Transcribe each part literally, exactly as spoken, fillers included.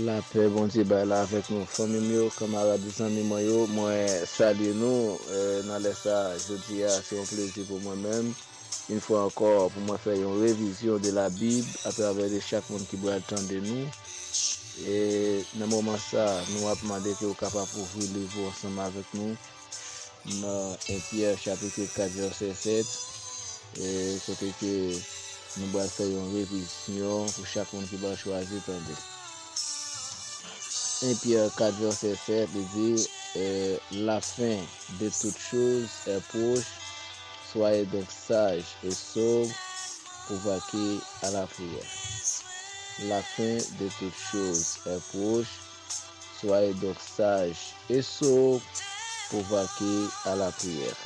Lapè Bondye bay la avèk nou, fanmi m yo, kanmarad, zanmi mwen yo, mwen salye nou eh, nan lè sa a. Jodi a, se yon plezi pou mwen menm, yon fwa ankò, pou mwen fè yon revizyon de la Bib atravè de chak moun ki pral tande nou. E nan moman sa a, nou ap mande ke w kapab ouvri liv ou ansanm avèk nou nan en Pyè chapit kat vèsè sèt, e kote ke nou pral fè yon revizyon pou chak moun ki pral chwazi tande. En Pyè kat vèsè sèt, li di, eh, La fin de toutes choses est proche, soyez donc sages et sobres pour vaquer à la prière. La fin de toutes choses est proche, soyez donc sages et sobres pour vaquer à la prière.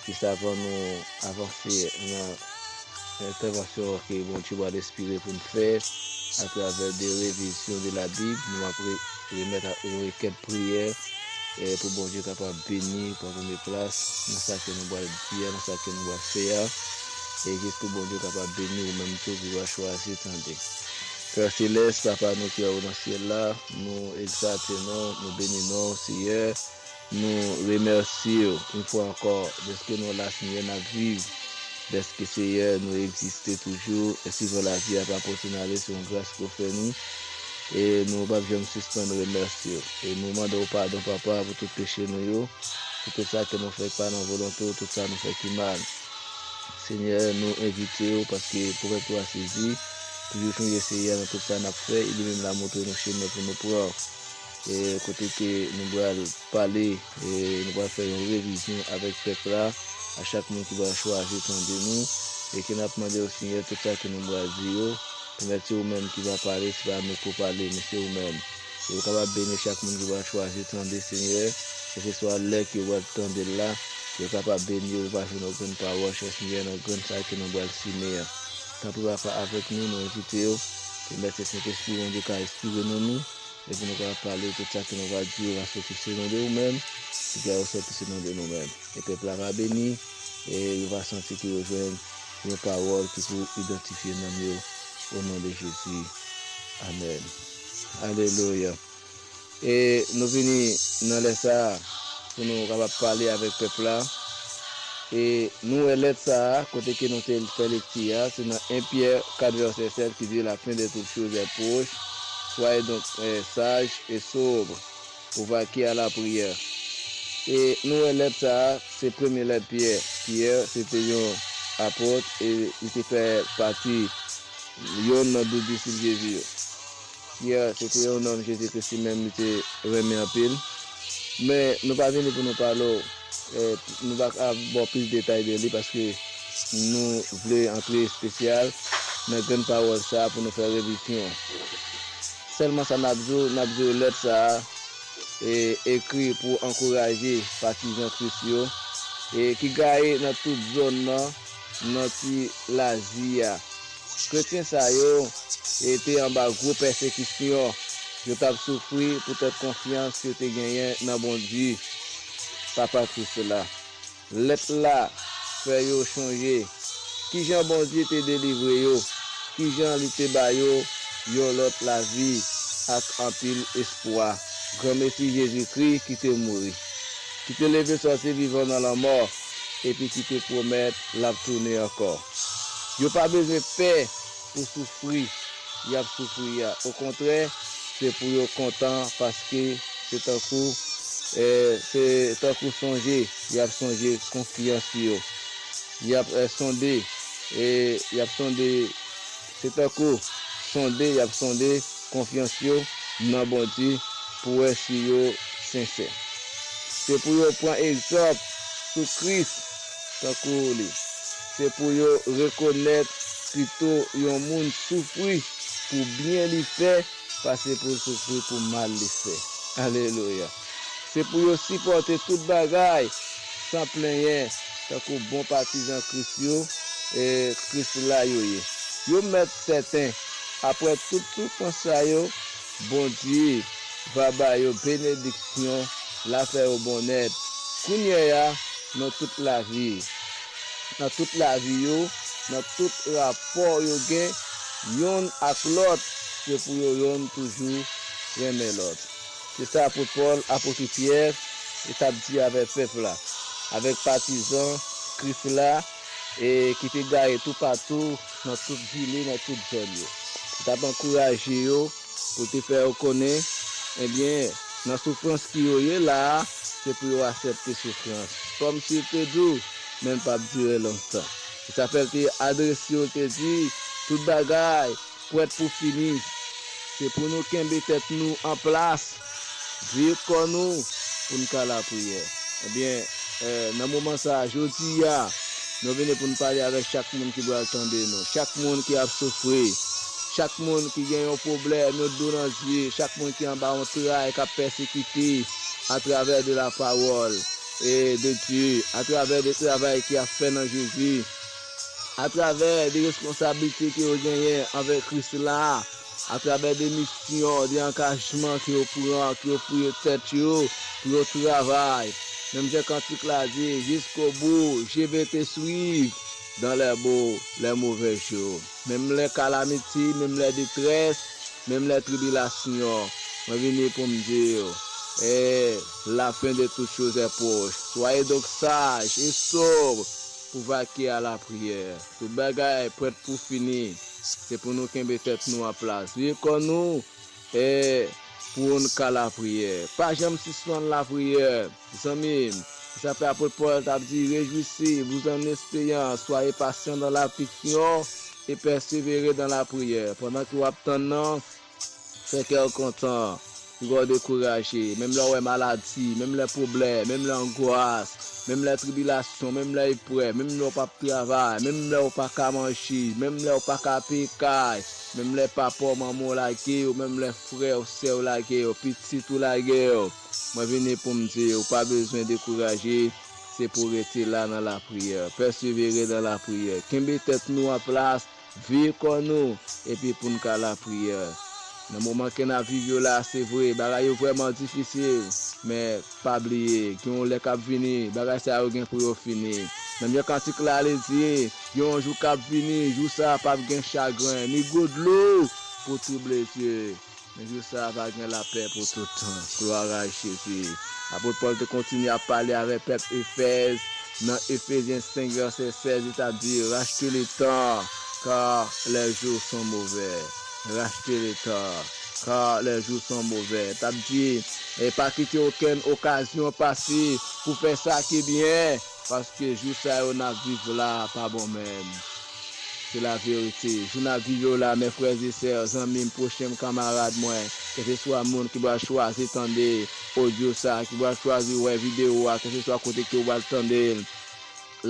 Jis avan nou avanse nan entèvansyon ke Bondye va enspire pou n fè atravè de revizyon de la Bib, nou ap re- remèt yon rekèt priyè eh, pou Bondye kapab beni pran premye plas nan sa ke nou pral di a, nan sa ke nou pral fè a. E jis pou Bondye kapab beni ou menm tou ki va chwazi tande. Pè Selès, Papa nou ki o nan syèl la, nou egzalte non, nou beni non, Seyè. Nou remèsye w yon fwa ankò dèske nou la, Seyè, n ap viv, dèske, Seyè, nou egziste toujou, e si lavi a pa pote n ale, se yon gras ke w fè nou. E nou p ap janm sispann remèsye w. E nou mande w padon, Papa, pou tout peche nou yo, pou tout sa ke nou fè ki pa nan volonte w, tout sa nou fè ki mal. Senyè, nou envite w paske pwofèt ou a sezi. Toujou sonje Seyè nan tout sa n ap fè, e li menm l a montre nou chemen pou nou pran. E kote ke nou pral pale, e nou pral fè yon revizyon avèk pèp la, a chak moun ki pral chwazi tande nou, e ke n ap mande w, Senyè, tout sa ke nou pral di yo, pèmèt se ou menm ki va pale, se pa nou pou pale, men se ou menm. E ou kapab beni chak moun ki pral chwazi tande, Senyè, kèlkeswa lè ke yo pral tande l la, yo kapab beni yo, yo pa jwenn okenn pawòl, chè Senyè, nan grenn sa ke nou pral simen an. Tanpri, Papa, avèk nou, nou envite w, pèmèt se Sentespri Bondye ka enspire nou, nou, epi nou ka pale tout sa ke nou va di yo va soti se non de ou menm, ki ka resòti se non de nou menm. E pèp la va beni, e yo va santi ke yo jwenn yon pawòl ki pou idantifye nanm yo, o non de Jezi. Amèn. Alelouya. E nou vini nan lè sa a pou nou kapab pale avèk pèp la. E nou wè lèt sa a, kote ke nou te fè lekti a, se nan en Pyè kat vèsè sèt ki di, La fin de toutes choses est proche, soyez donc eh, sages et sobres pour vaquer à la prière. E nou wè lèt sa a, se premye lèt Pyè. Pyè, se te yon apot e li te fè pati youn nan douz disip Jezi yo. Pyè, se te yon nonm Jezi Kris li menm li te renmen anpil. Men nou pa vini pou nou pale w, eh, nou pa ka ba w plis detay de li paske nou vle antre espesyal nan grenn pawòl sa a pou nou fè revizyon. Sèlman sa n ap di w, n ap di w lèt sa a e, ekri pou ankouraje patizan Kris yo e, ki gaye nan tout zòn nan, nan ti Lazi a. Kretyen sa yo e, te anba gwo pèsekisyon. Yo t ap soufri poutèt konfyans yo te genyen nan Bondye, Papa Kris la. Lèt la fè yo chonje kijan Bondye te delivre yo, kijan li te ba yo yon lòt lavi ak anpil espwa. Granmesi Jezikri ki te mouri, ki te leve sòti vivan nan lanmò, epi ki te pwomèt l ap tounen ankò. Yo pa bezwen pè pou soufri y ap soufri a. Okontrè, se pou yo kontan, paske se tankou, eh, se tankou sonje y ap sonje konfyans yo. Y ap eh, sonde, e y ap sonde, se tankou sonde y ap sonde konfyans yo nan Bondye pou wè si yo sensè. Se pou yo pran egzanp sou Kris tankou li. Se pou yo rekonèt pito yon moun soufri pou byen li fè pase pou l soufri pou mal li fè. Alelouya. Se pou yo sipòte tout bagay san plenyen, tankou bon patizan Kris yo, e Kris la yo ye. Yo mèt sèten, apre tout soufrans sa yo, Bondye va ba yo benediksyon, l a fè yo bonnèt. Kounye a, nan tout lavi, nan tout lavi yo, nan tout rapò yo gen youn ak lòt, se pou yo yonn toujou renmen lòt. Se sa apot Pòl, apot Pyè, e t ap di avèk pèp la, avèk patizan Kris la, e ki te gaye toupatou nan tout vil e nan tout zòn yo. Li t ap ankouraje yo pou te fè yo konnen, ebyen, nan soufrans ki yo ye la a, se pou yo aksepte soufrans. Kòmsi l te di w, men l p ap dire lontan. Se sa fè l te adrese yo, l te di, tout bagay prèt pou fini. Se pou nou kenbe tèt nou an plas, veye kò nou pou n ka lapriyè. Ebyen, eh, nan moman sa a, jodi a, nou vini pou n pale avèk chak moun ki pral tande nou, chak moun ki ap soufri, chak moun ki gen yon pwoblèm, yon dlo nan zye, chak moun ki anba yon tray, k ap pèsekite atravè de la pawòl e de Dye, atravè de travay ki ap fè nan Jezi, atravè de responsablite ke yo genyen anvè Kris la, atravè de misyon, de angajman ke yo pran, ke yo fouye tèt yo, pou yo travay. Menm jan kantik la di, jusqu'au bout, je vais te suivre dans les bons, les mauvais jours. Menm lè kalamite, menm lè detrès, menm lè tribilasyon, mwen vini pou m di w, eh, la fin de toutes choses est proche. Soyez donc sages et sobres pour vaquer à la prière. Tout bagay prèt pou fini. Se pou nou kenbe tèt nou an plas. Veye kò nou, eh, pou n ka lapriyè. Pa janm sispann lapriyè, zanmi m. Se sa fè apot Pòl t ap di, rejouissez-vous en espérant, soyez patients dans l'affliction et persévérez dans la prière. Pandan ke w ap tann nan, fè kè w kontan, piga w dekouraje. Menm lè w wè maladi, menm lè pwoblèm, menm lè angwas, menm lè tribilasyon, menm lè eprèv, menm lè w p ap travay, menm lè w pa ka manje, menm lè w pa ka peye kay, menm lè papa w, manman w lage w, menm lè frè w, sè w lage w, pitit ou lage w. Mwen vini pou m di w, ou pa bezwen dekouraje, se pou w rete la nan lapriyè. Pèsevere nan lapriyè. Kenbe tèt nou an plas, veye kò nou, epi pou n ka lapriyè. Nan moman ke n ap viv yo la, se vre, bagay yo vrèman difisil, men pa bliye, gen yon lè k ap vini, bagay sa yo gen pou yo fini. Menm jan kantik la ale di, gen yon jou k ap vini, jou sa a p ap gen chagren, ni gwo dlo pou twouble zye. Men jou sa a va gen lapè pou tout tan. Glwa a Jezi. Apot Pòl te kontinye ap pale avèk pèp Efèz nan Efezyen senk, vèsè sèz, li t ap di, rachetez le temps, car les jours sont mauvais. Rachetez le temps, car les jours sont mauvais. T ap di, e pa kite okenn okazyon pase pou fè sa ki byen, paske jou sa yo n ap viv la pa bon menm. Se laverite. Jou n ap viv yo la, men frè e sè, zanmi m, pwochen m, kanmarad mwen, kèlkeswa moun ki pral chwazi tande odyo sa, ki pral chwazi wè videyo a, kèlkeswa kote ke w pral tande l,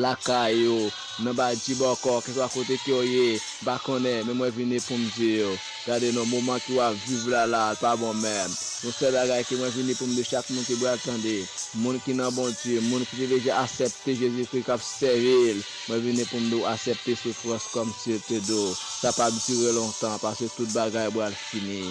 lakay ou, nan badjib ankò, kèlkeswa kote ke w ye, m pa konnen, men mwen vini pou m di w, gade non, moman ke w ap viv la la, l pa bon menm. Yon sèl bagay ke mwen vini pou m di chak moun ki pral tande, moun ki nan Bondye, moun ki te deja aksepte Jezikri, k ap sèvi l, mwen vini pou m di w aksepte soufrans kòmsi l te dou. Sa p ap dire lontan, paske tout bagay pral fini.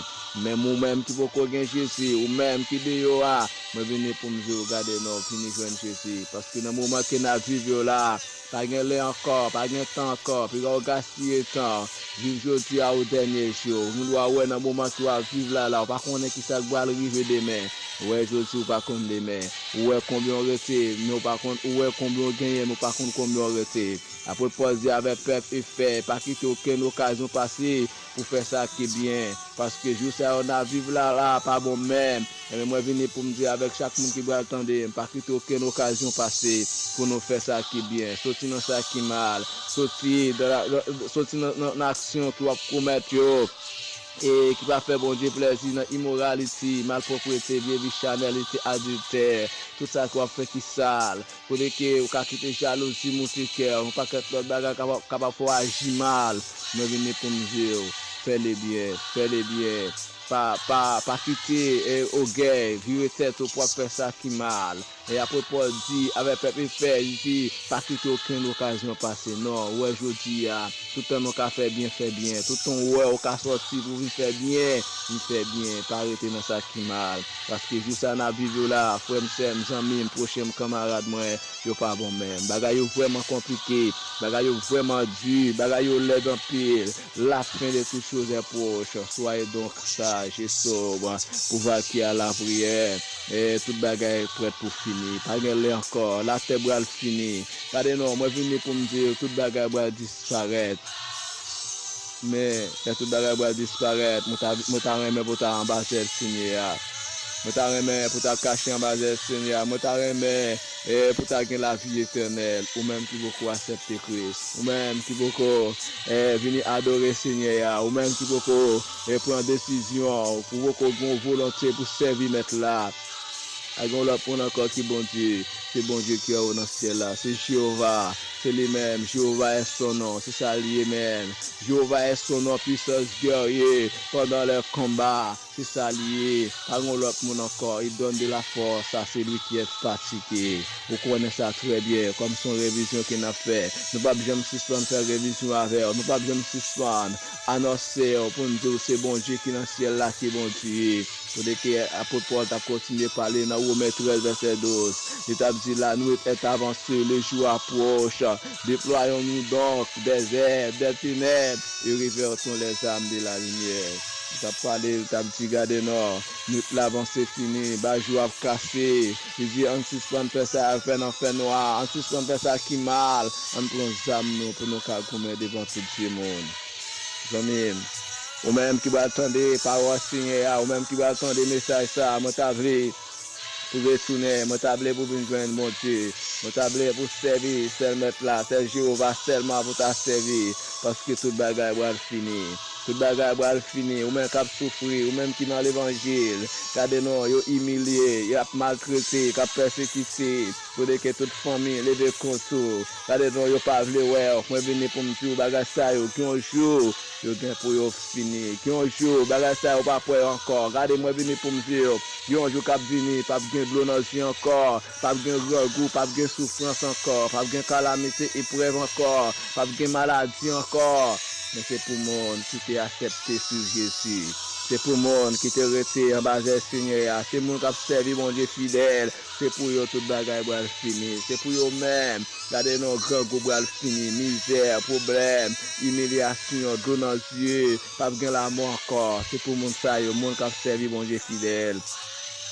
Men ou menm ki poko gen Jezi, ou menm ki deyò a, mwen vini pou m di w, gade non, vini jwenn Jezi. Paske nan moman ke n ap viv yo la, pa gen lè ankò, pa gen tan ankò, piga w gaspiye tan. Viv jodi a o dènye jou. Ou gen dwa wè nan moman ke w ap viv la la, ou pa konnen kisa k pral rive demen. Ou wè jodi, ou pa konn demen. Ou wè konbyen w rete, men ou pa konn, ou wè konbyen w genyen, men ou pa konn konbyen w rete. Apot Pòl di avèk pèp Efè, pa kite okenn okazyon pase pou fè sa ki byen, paske jou sa yo n ap viv la la pa bon menm. Ebyen, mwen vini pou m di avèk chak moun ki pral tande m, pa kite okenn okazyon pase pou nou fè sa ki byen. Soti nan sa ki mal, soti, soti nan, nan, nan aksyon ke w ap komèt yo, e ki pa fè Bondye plèzi, nan imoraliti, malpwoprete, vye vi chanèl, adiltè, tout sa ke w ap fè ki sal, kote ke ou ka kite jalouzi moute kè w, yon pakèt lòt bagay kapab, kapab fè w aji mal, mwen vini pou m di w, fè le byen, fè le byen. Pa, pa, pa kite, eh, ògèy vire tèt ou pou w ap fè sa ki mal. E apot Pòl di avèk pèp Efè, li di, pa kite okenn okazyon pase. Non, ou wè jodi a, toutan nou ka fè byen, fè byen. Toutan ou wè ou ka sòti pou vin fè byen, vin fè byen. Pa rete nan sa ki mal. Paske jou sa n ap viv yo la, frè m, sè m, zanmi m, pwochen m, kanmarad mwen, yo pa bon menm. Bagay yo vrèman konplike, bagay yo vrèman di, bagay yo lèd anpil. La fin de toutes choses est proche. Soyez donc sages. Saj e sòb, pou va ki a lapriyè. E tout bagay prèt pou fini. Pa gen lè ankò. Latè pral fini. Gade non, mwen vini pou m di yo, tout bagay pral disparèt. Men, lè tout bagay pral disparèt, mwen ta, mwen ta renmen pou ta anba zèl Senyè a. Mwen ta renmen pou ta kache anba zèl Senyè a. Mwen ta renmen, e, pou ta gen lavi etènèl. Ou menm ki poko aksepte Kris. Ou menm ki poko, e, vini adore Senyè a. Ou menm ki poko, e, pran desizyon. Ou poko gen yon volonte pou sèvi Mèt la. Pa gen yon lòt moun ankò ki Bondye. Se Bondye ki anwo nan syèl la. Se Jewova. Se li menm. Jewova est son nom. Se sa l ye menm. Jewova est son nom, puissance guerrier pendant les combats. Se sa l ye. Pa gen yon lòt moun ankò. Il donne de la force à celui qui est fatigué. Ou konnen sa trè byen. Kòm se yon revizyon ke n ap fè. Nou p ap janm sispann fè revizyon avè w. Nou p ap janm sispann anonse w pou n di w se Bondye ki nan syèl la ki Bondye. Kote ke apot Pòl t ap kontinye pale nan Women trèz vèsè douz. Li t ap di, la nuit est avancée, le jour approche. Déployons-nous donc des ailes des ténèbres et revêtons les armes de la lumière. Li t ap pale, li t ap di, gade non, nwit la avanse fini, ba jou ap kase. Li di, ann sispann fè sa y ap fè nan fènwa, ann sispann fè sa ki mal, ann pran zam nou pou nou ka goumen devan tout timoun. Zanmi m, ou menm ki pral tande pawòl Senyè a, ou menm ki pral tande mesaj sa a, mwen ta vle pou retounen, mwen ta vle pou vin jwenn Bondye, mwen ta vle pou sèvi sèl Mèt la, sèl Jewova sèlman pou ta sèvi, paske tout bagay pral fini. Tout bagay pral fini, ou menm k ap soufri, ou menm ki nan levanjil, gade non, yo imilye, y ap maltrete, k ap pèsekite, kote ke tout fanmi leve kont ou. Gade non, yo pa vle wè w. Mwen vini pou m di w bagay sa yo, gen yon jou, yo gen pou yo fini. Gen yon jou, bagay sa yo p ap wè ankò. Gade, mwen vini pou m di w, gen yon jou k ap vini, p ap gen dlo nan zye ankò, p ap gen grangou, p ap gen soufrans ankò, p ap gen kalamite, eprèv ankò, p ap gen maladi ankò. Men se pou moun ki te aksepte swiv Jezi. Se pou moun ki te rete anba zèl Senyè a. Se moun k ap sèvi Bondye fidèl. Se pou yo tout bagay pral fini. Se pou yo menm. Gade non, grangou pral fini. Mizè, pwoblèm, imilyasyon, dlo nan zye. P ap gen lanmò ankò. Se pou moun sa yo, moun k ap sèvi Bondye fidèl.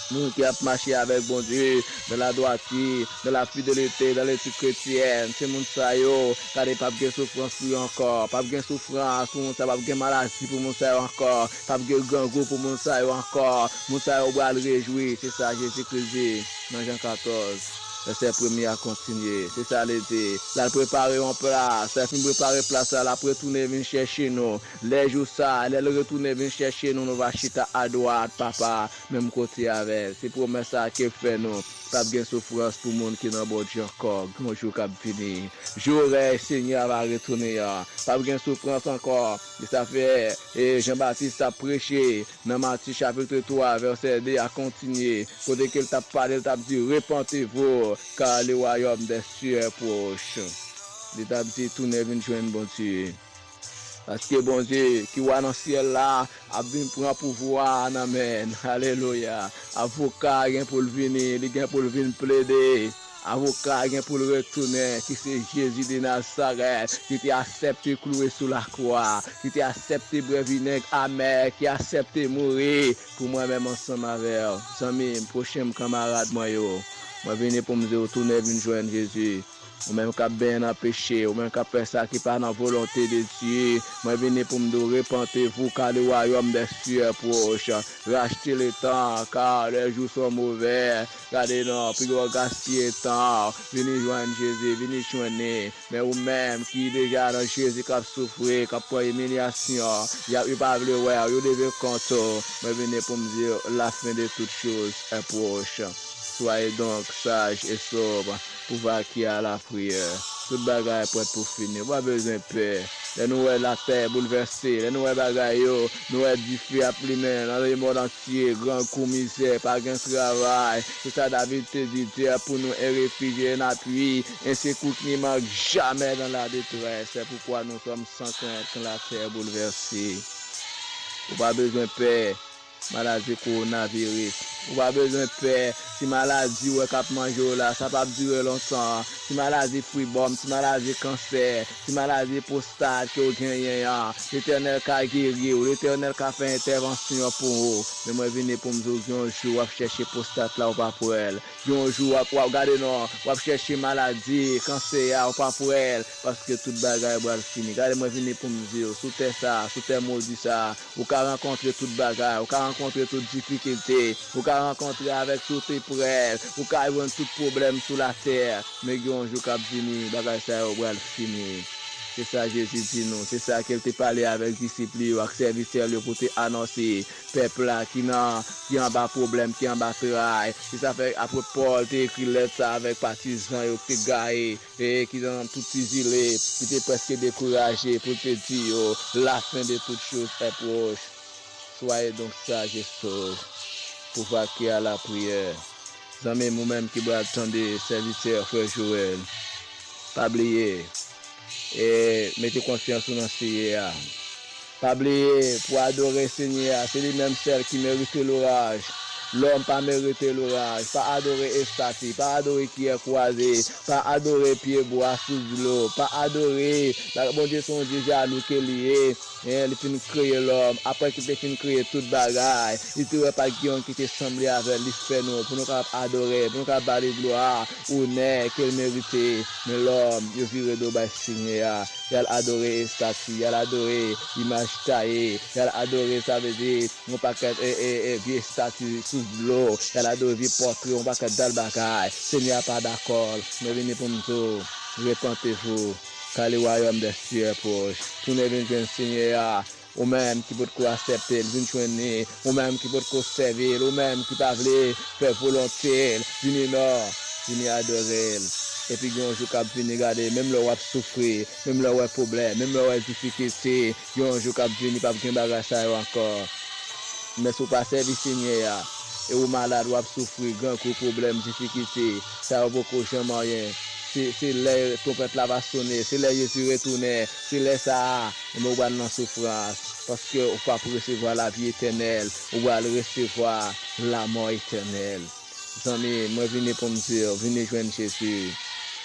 Moun ki ap mache avèk Bondye dans la droiture, dans la fidélité, dans l'éthique chrétienne. Se moun sa yo, gade, p ap gen soufrans pou yo ankò. P ap gen soufrans pou moun sa, p ap gen maladi pou moun sa yo ankò. P ap gen grangou pou moun sa yo ankò. Moun sa yo pral rejwi. Se sa Jezi Kris di nan Jan katòz, vèsè premye a kontinye. Se sa li di. L al prepare yon plas. Lè l fin prepare plas la, l ap retounen vin chèche nou. Lè jou sa a, lè l retounen vin chèche nou, nou va chita adwat Papa, menm kote avè l. Se pwomès sa a ke l fè nou. P ap gen soufrans pou moun ki nan Bondye ankò. Gen yon jou k ap vini. Jour où le Seigneur va retourner an. P ap gen soufrans ankò. E sa fè, e Jan Batis t ap preche nan Matye chapit twa, vèsè de a kontinye. Kote ke l t ap pale, l t ap di, repentez-vous, car le royaume des cieux est proche. Li t ap di, tounen vin jwenn Bondye. Paske Bondye, ki wa nan syèl la, ap vin pran pouvwa a nan men n. Alelouya. Avoka a gen pou l vini, li gen pou l vin plede. Avoka a gen pou l retounen, ki se Jezi de Nazarèt, ki te aksepte klouwe sou lakwa, ki te aksepte bwè vinèg amè, ki aksepte mouri pou mwen menm ansanm avè w. Zanmi m, pwochen m, kanmarad mwen yo, mwen vini pou m di w, tounen vin jwenn Jezi. Ou menm k ap benyen nan peche, ou menm k ap fè sa ki pa nan volonte de Dye, mwen vini pou m di w, repentez-vous, car le royaume des cieux est proche. Rachetez le temps, car les jours sont mauvais. Gade non, piga w gaspiye tan w. Vini jwenn Jezi, vini jwenn li. Men ou menm ki deja nan Jezi, k ap soufri, k ap pran imilyasyon, y ap, yo pa vle wè w, yo leve kont ou. Mwen vini pou m di w, la fin de toutes choses est proche. Soyez donc sages et sobres, pour vaquer à la prière. Tout bagay prèt pou fini. Ou pa bezwen pè. Lè nou wè latè boulvèse, lè nou wè bagay yo, nou wè dife ap limen nan lemonn antye, grangou, mizè, pa gen travay. Se sa David te di, Dieu est pour nous un refuge et un appui, un secours qui ne manque jamais dans la détresse. C'est pourquoi nous sommes sans crainte quand la terre est bouleversée. Ou pa bezwen pè. Maladi kowonaviris, Ou pa bezwen pè. Ti maladi ou wè k ap manje w la, sa p ap dire lontan. Ti maladi fribòm, ti maladi kansè, ti maladi pwostat ke w genyen an, Letènèl ka geri w, Letènèl ka fè entèvansyon pou ou. Men mwen vini pou m di w, gen yon jou w ap chèche pwostat la, ou p ap wè l. Gen yon jou w ap, w ap gade non, w ap chèche maladi, kansè a, ou p ap wè l, paske tout bagay pral fini. Gade, mwen vini pou m di w, sou tè sa, sou tè modi sa, ou ka rankontre tout bagay, ou ka rankontre tout difikilte, ou ka rankontre avèk tout eprèv, ou ka jwenn tout pwoblèm sou latè. Men gen yon jou k ap vini, bagay sa yo pral fini. Se sa Jezi di nou, se sa ke l te pale avèk disip li yo ak sèvitè l yo pou te anonse pèp la ki nan, ki anba pwoblèm, ki anba tray. Se sa fè apot Pòl te ekri lèt sa avèk patizan yo ki te gaye e ki nan tout ti zile, ki te prèske dekouraje, pou l te di yo, la fin de toutes choses est proche. Soyez donc sages et sauves, pour vaquer à la prière. Zanmi m, ou menm ki pral tande sèvitè frè Joel, pa bliye, e mete konfyans ou nan Seyè a. Pa bliye, pou adore Senyè a, se li menm sèl ki merite loraj. Lòm pa merite loraj. Pa adore estati, pa adore kiyè kwaze, pa adore pyebwa sou dlo, pa adore. Bondye se yon Dye jalou ke li ye. Hein, li fin kreye lòm. Apre ki te fin kreye tout bagay, li te wè pa t gen yon ki te sanble avè l, li fè nou, pou nou kapab adore, pou nou kapab ba li glwa, onè ke l merite. Men lòm, yo vire do bay Senyè a. Y al adore estati, y al adore imaj taye, y al adore, sa vle di, yon pakèt, e, e, e, vye estati sou dlo, y al adore vye pòtre, yon pakèt dal bagay. Senyè a pa dakò. Mwen vini pou m di w, repentez-vous, car le royaume des cieux est proche. Tounen vin jwenn Senyè a. Ou menm ki potko aksepte l, vin jwenn li. Ou menm ki potko sèvi l, ou menm ki pa vle fè volonte l, vini non, vini adore l. Epi gen yon jou k ap vini, gade, menm lè w ap soufri, menm lè w wè pwoblèm, menm lè w wè difikilte, gen yon jou k ap vini, p ap gen bagay sa yo ankò. Men si w pa sèvi Senyè a, e ou malad, w ap soufri, grangou, pwoblèm, difikilte, sa yo poko janm anyen. Se, se lè twonpèt la va sonnen, se lè Jezi retounen, se lè sa a, men ou pral nan soufrans, paske ou p ap resevwa lavi etènèl, ou pral resevwa lamò etènèl. Zanmi, mwen vini pou m di w, vini jwenn Jezi.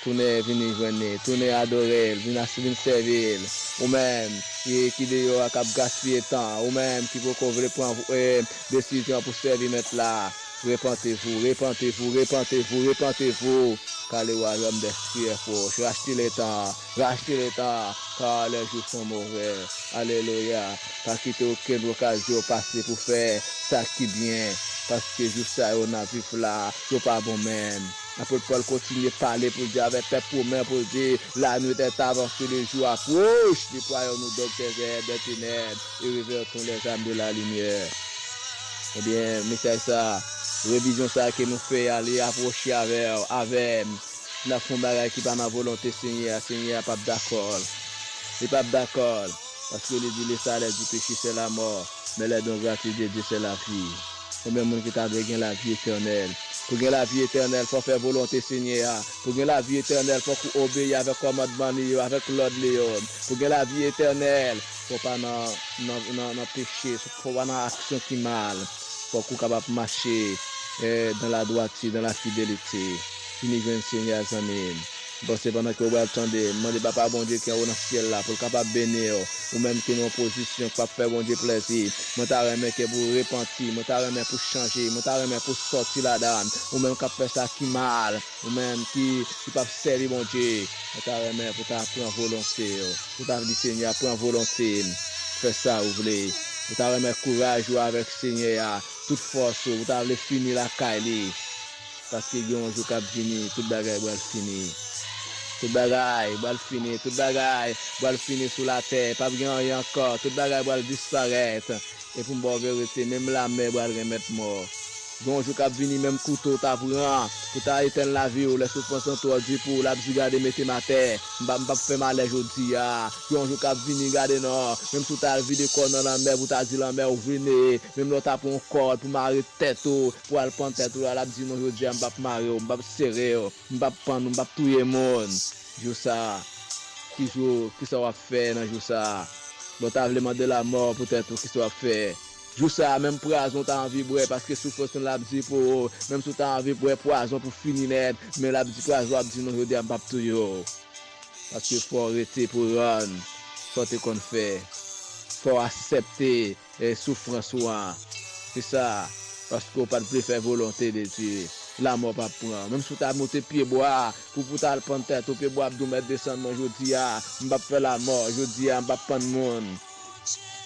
Tounen vini jwenn li, tounen adore l, vin as-, vin sèvi l. Ou menm ki, ki deyò a k ap gaspiye tan, ou menm ki poko vle pran, eh, desizyon pou sèvi Mèt la, repentez-vous, repentez-vous, repentez-vous, repentez-vous, car le royaume des cieux est proche. Rachte letan, rachte letan, car les jours sont mauvais. Alelouya. Pa kite okenn okazyon pase pou fè sa ki byen, paske jou sa yo n ap viv la, yo pa bon menm. Apot Pòl kontinye pale pou l di avèk pèp Women pou l di, la nuit est avancée, le jour approche, déployons-nous donc des airs des ténèbres et revêtons les armes de la lumière. Ebyen, mesaj sa, revizyon sa ke nou fè a, li apwoche avè w, avè m. N ap fè yon bagay ki pa nan volonte Senyè a, Senyè a p ap dakò. Li p ap dakò. Paske li di, le salaire du péché, c'est la mort, mais le don gratuit de Dieu, c'est la vie. Konbyen moun ki ta vle gen lavi etènèl? Pou gen lavi etènèl, fò w fè volonte Senyè a. Pou gen lavi etènèl, fòk ou obeyi avèk kòmandman li yo, avèk lòd li yo. Pou gen lavi etènèl, fò w pa nan, nan, nan, nan peche, fò w pa nan aksyon ki mal. Fòk ou kapab mache, eh, dans la droiture, dans la fidélité. Vini jwenn Senyè a, zanmi m. Bon, se pandan ke w pral tande, mande Papa Bondye ki anwo nan syèl la pou l kapab beni w. Ou menm ki nan yon pozisyon k p ap fè Bondye plèzi, mwen ta renmen ke pou w repanti, mwen ta renmen pou w chanje, mwen ta renmen pou w sòti ladan l. Ou menm k ap fè sa ki mal, ou menm ki, ki p ap sèvi Bondye, mwen ta renmen pou w ta pran volonte w. Ou ta di Senyè a, pran volonte m, fè sa ou vle. Ou ta renmen kouraj ou avèk Senyè a, tout fòs ou, ou ta vle fini lakay li. Paske gen yon jou k ap vini, tout bagay pral fini. Tout bagay pral fini, tout bagay pral fini sou latè. P ap gen anyen ankò, tout bagay pral disparèt. E pou m ba w verite, menm lamè pral renmèt mò. Gen yon jou k ap vini, menm kouto w ta pran pou ta etenn lavi w, lè soufrans lan twò di pou w, l ap di, gade, mete m atè, m p ap, m p ap fè malè jodi a. Gen yon jou k ap vini, gade non, menm si w ta al vide kò w nan lanmè pou w ta di lanmè w vini, menm lè w ta pran yon kòd pou mare tèt ou, pou al pann tèt ou la, l ap di, non, jodi a, m p ap mare w, m p ap sere w, m p ap pann ou, m p ap touye moun. Jou sa a, ki jou, kisa w ap fè nan jou sa a? Bon, w ta vle mande lamò pou tèt ou, kisa w ap fè? Jou sa a, menm pwazon w ta anvi bwè, paske soufrans nou l ap di pou ou, menm si w ta anvi bwè pwazon pou fini nèt, men l ap di pwazon ap di non, jodi a m p ap touye w. Paske fò w rete pou w rann sa w te konn fè. Fò w aksepte e soufrans ou an. Se sa, paske w pa t vle fè volonte de Dye. Lanmò p ap pran. Menm si w ta monte pyebwa pou, pou w ta al pann tèt ou, pyebwa ap di w, "Mèt desann mwen jodi a, m p ap fè lanmò, jodi a, m p ap pann moun."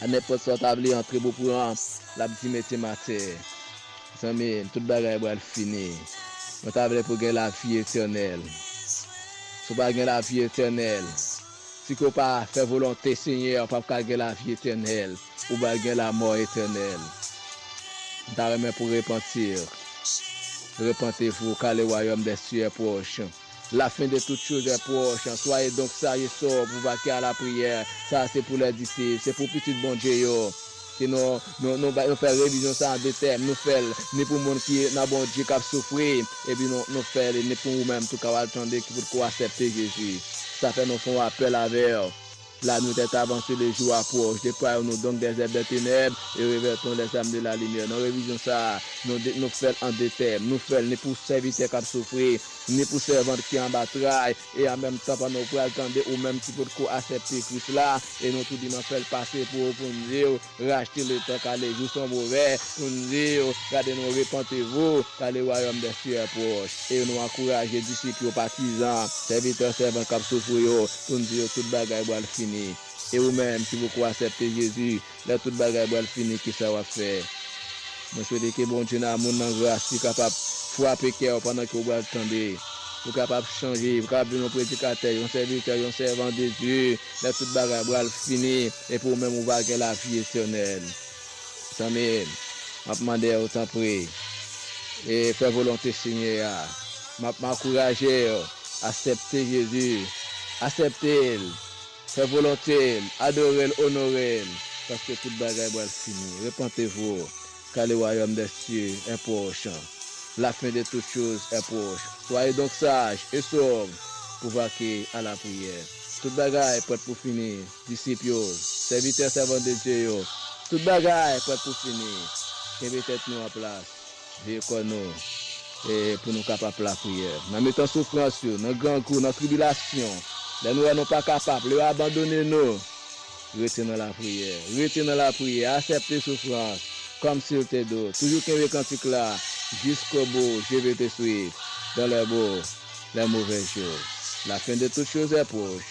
A nenpòt sa w ta vle antre pou pran, l ap di, "Mete m atè." Zanmi m, tout bagay pral fini. Mwen ta vle pou w gen lavi etènèl. Si w pa gen lavi etènèl, si ke w pa fè volonte Senyè a, w p ap ka gen lavi etènèl. Ou pral gen lamò etènèl. M ta renmen pou w repanti. Repentez-vous, car le royaume des cieux est proche. La fin de toutes choses est proche. Soyez donc sages et sobres, vous vaquez à la prière. Sa se pou lè disip, se pou pitit Bondye yo. Ke nou, nou, nou, bay- nou fè revizyon sa an de tèm. Nou fè l ni pou moun ki nan Bondye k ap soufri, epi nou, nou fè l ni pou ou menm tou k ap al tande, ki potko aksepte Jezi. Sa fè nou fè yon apèl avè w. La nuit est avancée, le jour approche. Déployons-nous donc des ailes de ténèbres et revêtons les armes de la lumière. Nan revizyon sa a, nou, de- nou fè l an de tèm. Nou fè l ni pou sèvitè k ap soufri, ni pou sèvant ki anba tray, e an menm tan, pandan w pral tande, ou menm ki potko aksepte Kris la, e nou tou di nou fè l pase pou ou, pou n di w, rachte letan, car les jours sont mauvais, pou n di w, gade nou, repentez-vous, car le royaume des cieux est proche. E nou ankouraje disip yo, patizan, sèvitè, sèvant k ap soufri yo, pou n di yo tout bagay pral fini. E ou menm ki potko aksepte Jezi, lè tout bagay pral fini, kisa w ap fè? Mwen swete ke Bondye nan amoun, nan gras li, kapab frape kè w pandan ke w pral tande. Pou w kapab chanje, pou w kapab vin yon predikatè, yon sèvitè, yon sèvant de Dye. Lè tout bagay pral fini, epi ou menm ou va gen lavi etènèl. Zanmi m, m ap mande w, tanpri, e fè volonte Senyè a. M ap ankouraje w, aksepte Jezi, aksepte l, fè volonte l, adore l, onore l, paske tout bagay pral fini. Repentez-vous, car le royaume des cieux est proche. La fin de toutes choses est proche. Soyez donc sages et sobres, vous vaquez à la prière. Tout bagay prèt pou fini. Disip yo, sèvitè, sèvant de Dye yo, tout bagay prèt pou fini. Kenbe tèt nou an plas, veye kò nou, e pou nou kapab lapriyè. Nan mitan soufrans yo, nan grangou, nan tribilasyon, lè nou wè nou pa kapab, lè yo abandone nou, rete nan lapriyè. Rete nan lapriyè, aksepte soufrans, comme s'il était doux. Toujou kenbe kantik la, jusqu'au bout, je vais te suivre dans les bons, les mauvais jours. La fin de toutes choses est proche.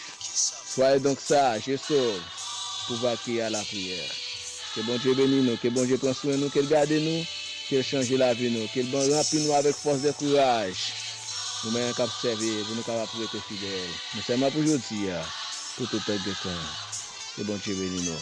Soyez donc sages et sobres, vous vaquez à la prière. Ke Bondye beni nou, ke Bondye pran swen nou, ke l gade nou, ke l chanje lavi nou, ke l ban ranpli nou avèk fòs de kouraj. Nou menm k ap sèvi, pou nou kapab rete fidèl. Non sèlman pou jodi a, pou tout tan gen tan. Ke Bondye beni nou.